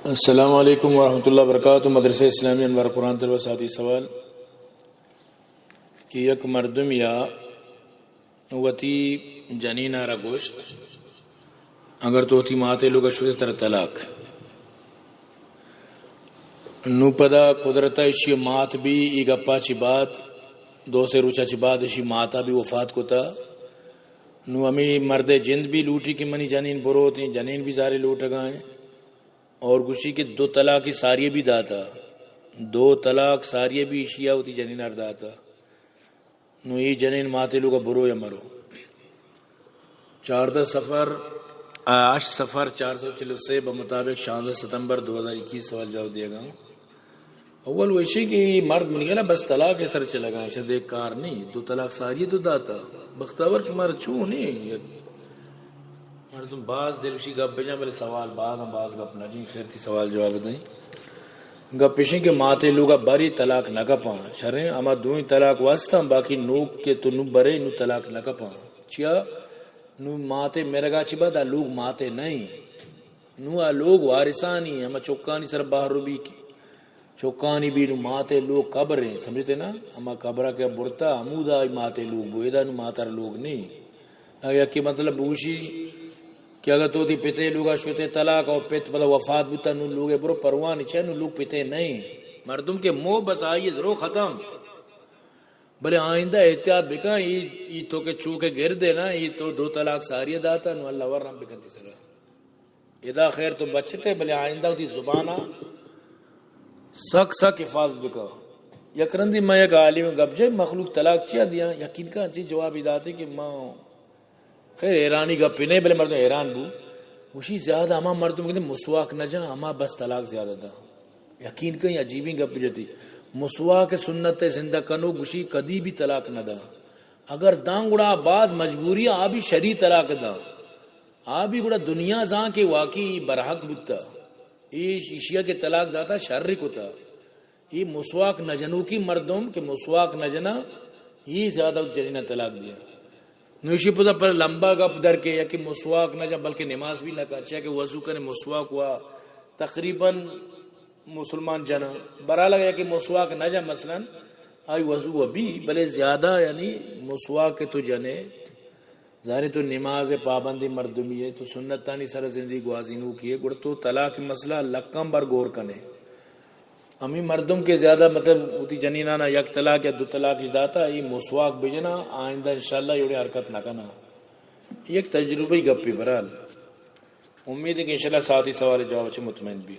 السلام علیکم ورحمۃ اللہ وبرکاتہ۔ مدرسہ اسلامی انوار قرآن تلاوت ساتھی سوال کہ یک مردم یا وتی جنین ءَ را گوشت، اگر تو وتی مات ءِ لوگ ءَ شتے ترا طلاق۔ نو پدا قدرت ءَ ایشی مات بی، ای گپا چی بعد، دو سے روچا چی بعد ایشی ماتا بی وفات کتا۔ نو ہمیں مرد ءِ جند بی لوٹی کہ منی جنین بروت، جنین بی زارے لوٹگا ہیں۔ اور گوشی کہ دو طلاق ساری بی داتا، دو طلاق ساری بی ایشی ءَ وتی جنین ءَ را داتا۔ نو ای جنین مات ءِ لوگ ءَ برو یا مرو؟ چاردہ صفر، آ، ہشت صفر چار سو چل و سے بمطابق شانزدہ ستمبر دو ہزار اکیس سوال جواب دیگا۔ اول وشی کہ ای مرد منی گلا بس طلاق ءِ سر چلگا، ایشا دیکھ کار نہیں، دو طلاق ساری تو داتا۔ بختاور شمار چون نہیں، مردم باز دلوشی گپ بجن، بلے سوال باز ہم باز گپ نہ جن۔ خیر، تی سوال جواب دیں۔ گپ اشیں کہ مات ءِ لوگ ءَ بری طلاق نہ کپاں۔ شریں، ہما دوئیں طلاق وستاں، باقی نوک کہ تو نو برے، نو طلاق نہ کپاں۔ چیا؟ نو مات ءِ مرگا چی بعد آ لوگ مات ءِ نہیں۔ نو آ لوگ وارثانی، ہما چکانی سر بہر بی کہ چکانی بی۔ نو مات ءِ لوگ قبر ہیں، سمجھتے نا؟ ہما قبر کہ برتا، ہمودا آئی مات ءِ لوگ بو، ادا نو مات ءَ را لوگ نہیں۔ اگہ یکے مطلب بوشی کہ اگہ تو تی پتے لوگا شتے طلاق اور پت پدا وفات بوتا، نو لوگے برو پروانی چہ، نو لوگ پتے نہیں۔ مردم کہ مو بس آئی درو ختم۔ بلے آئندہ احتیاط بکن، ای، ای تو کہ چوکے گردے نا، ای تو دو طلاق ساری داتا، نو اللہ ورم بکن تی سرا۔ ادا خیر تو بچتے، بلے آئندہ وتی زبانا سک سک حفاظت بکن۔ یک رندی میں یک عالم گپ جے، مخلوق طلاق چیا دیاں؟ یقین کا چی جوابی داتے کہ ما خیر، حیرانی گپے نہیں، بلے مردم حیران بو۔ گوشی زیادہ ہما مردم کہ مسواک نہ جاں، ہما بس طلاق زیادہ داں۔ یقین کن عجیبیں گپ جتی۔ مسواک سنت زندہ کنو، گوشی کدی بھی طلاق نہ داں۔ اگر داں گڑا باز مجبوری آ بھی شری طلاق داں۔ آ بھی گڑا دنیا زان کہ واقعی برحق بوتا۔ ایش، ایشیا کہ طلاق داتا شر کتا۔ ای مسواک نہ جنوکی مردم کہ مسواک نہ جنا، ای زیادہ جنینا طلاق دیا۔ نو ایشی پدا پر لمبا گپ در کے، یا کہ مسواک نہ جن بلکہ نماز بھی نہ کن، چیا کہ وضو کنے مسواک ہوا تقریباً مسلمان جنا۔ برحال اگر یا کہ مسواک نہ جن مثلاً آئی وضو ہوا بھی، بلے زیادہ یعنی مسواک کہ تو جنے، زانے تو نماز پابندی مردمی ہے، تو سنتانی سر زندگی گوازینوکی ہے، گڑا تو طلاق مسئلہ لکاں بر غور کنے۔ ہمیں مردم کہ زیادہ مطلب وتی جنینانا یک طلاق یا دو طلاق اش داتا، ای مسواک بجنا، آئندہ انشاءاللہ ایوڑے حرکت نہ کنا۔ یک تجربی گپی برحال۔ امید ہے کہ انشاءاللہ ساتھی سوال جواب چہ مطمئن بھی۔